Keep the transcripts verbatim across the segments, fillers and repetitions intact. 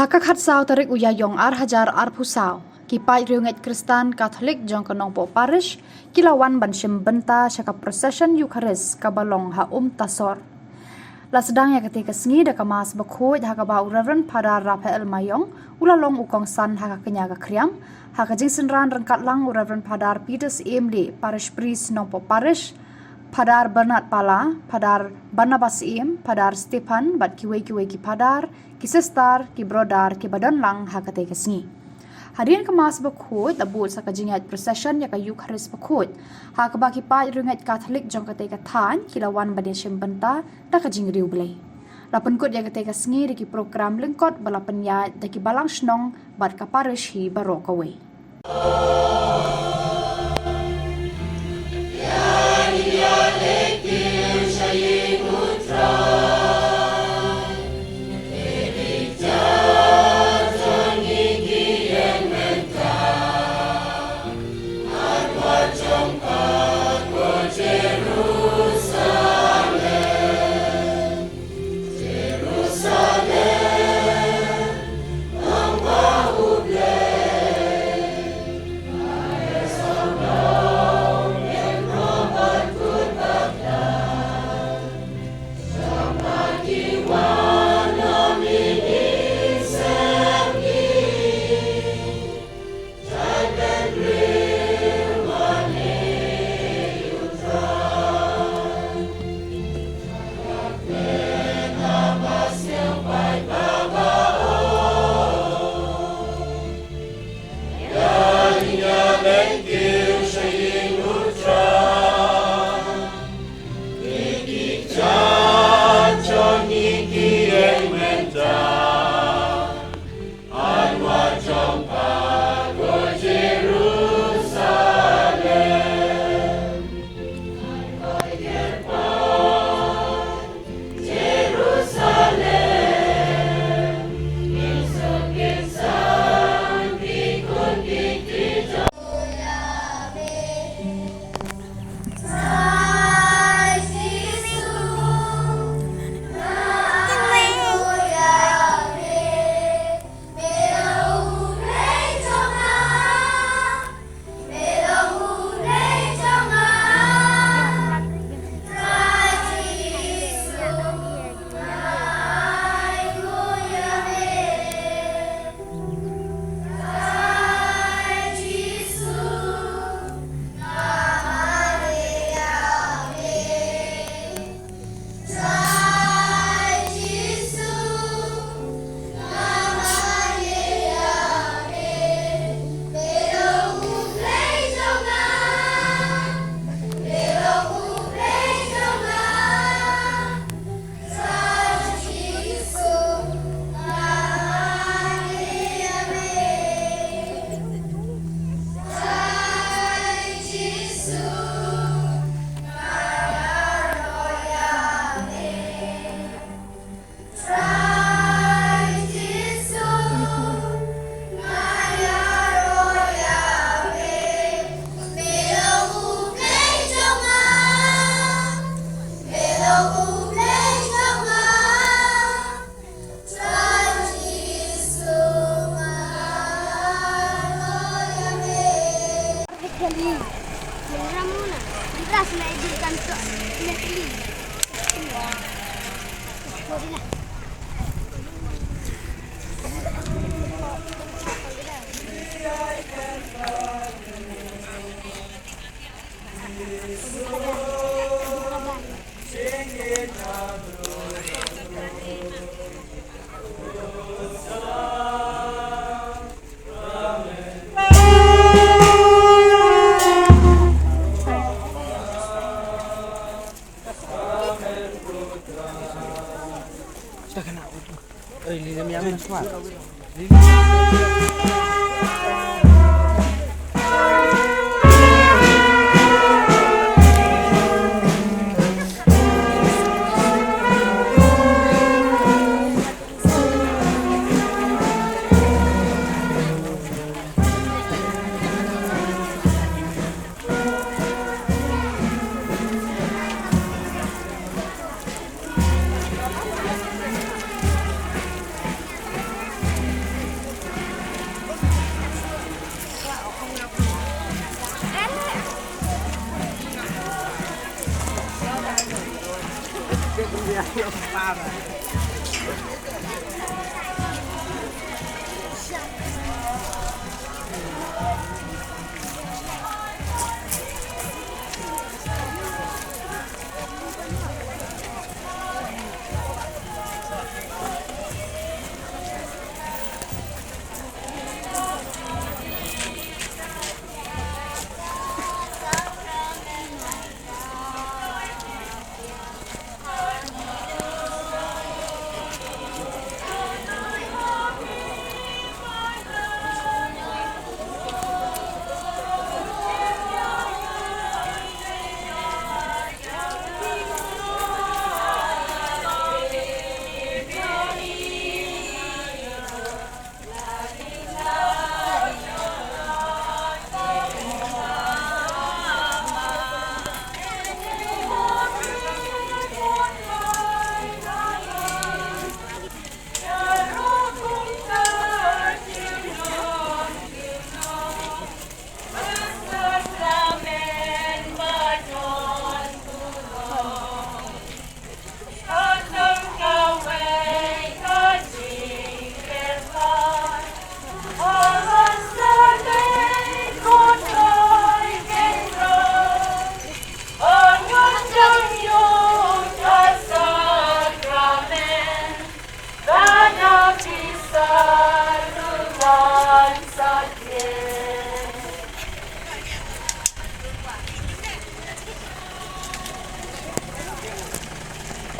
Ka khatsaw tarik u Ïaïong ar hajar arphew saw, ki paid riewngeit Khristan Katholik jong ka Nongpoh Parish ki la wan ban shim bynta sha ka procession Eucharist kaba long ha Umtasor. La sdang ïa katei ka sngi da ka Mass bakhuid ha kaba u Reverend Father Raphael Maiong u la long u kongsan ha ka kñia ka khriam, ha ka jingsynran ryngkat lang u Reverend Father Peter Syiem, Parish Priest Nongpoh Parish, Father Bernard Pala, Father Barnabas Syiem, Father Stephan bad kiwei kiwei ki Father, ki Sister, ki Brother kiba don lang ha katei ka sngi. Hadien ka Mass bakhuid la bud sa ka jingïaid procession ïa ka Eucharist bakhuid, ha kaba ki paid riewngeit Katholik jong katei ka thaiñ ki la wan ban ïashim bynta da ka jingriewblei. La pynkut ïa katei ka sngi da ki program lyngkot ba la pynïaid da ki balang shnong bad ka parish hi baroh kawei.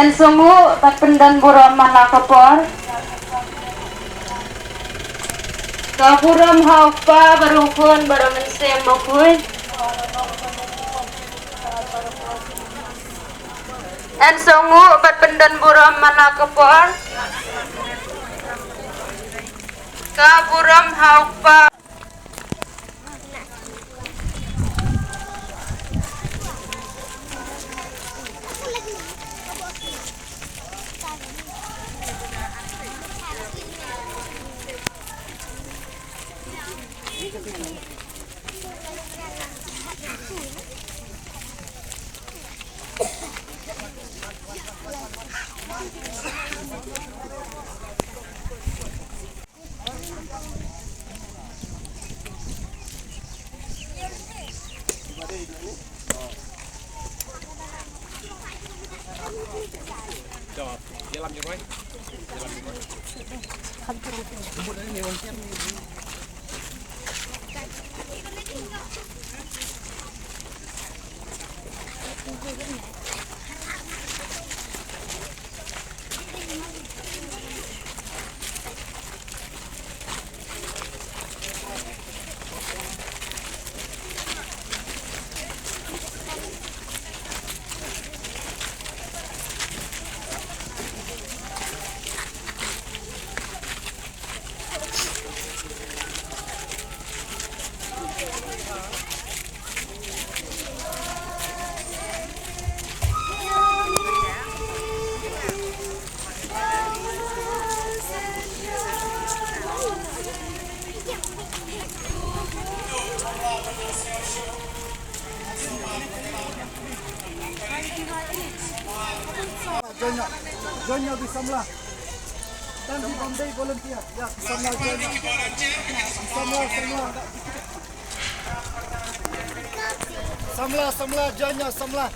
Yn sngewnguh bad pyndon burom man la ka por. Ka burom ha u Kpa bad u Khun bad u Mynsiem Bakhuid. Yn sngewnguh bad pyndon burom man la ka por. Ka burom ha u Kpa. Join noh. Join noh ki samla. Tang ki bym dei volunteer. Ïa ki samla join noh. Ki samla, samla. Samla, samla, join noh, samla.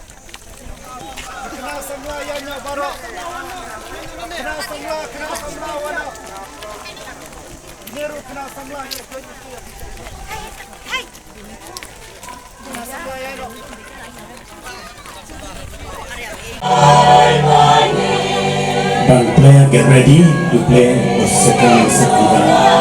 Khynnah samla ïa noh baroh. Khynnah samla, khynnah samla wan noh. Ine ruh khynnah samla ïa join noh. Band player, get ready to play the second set.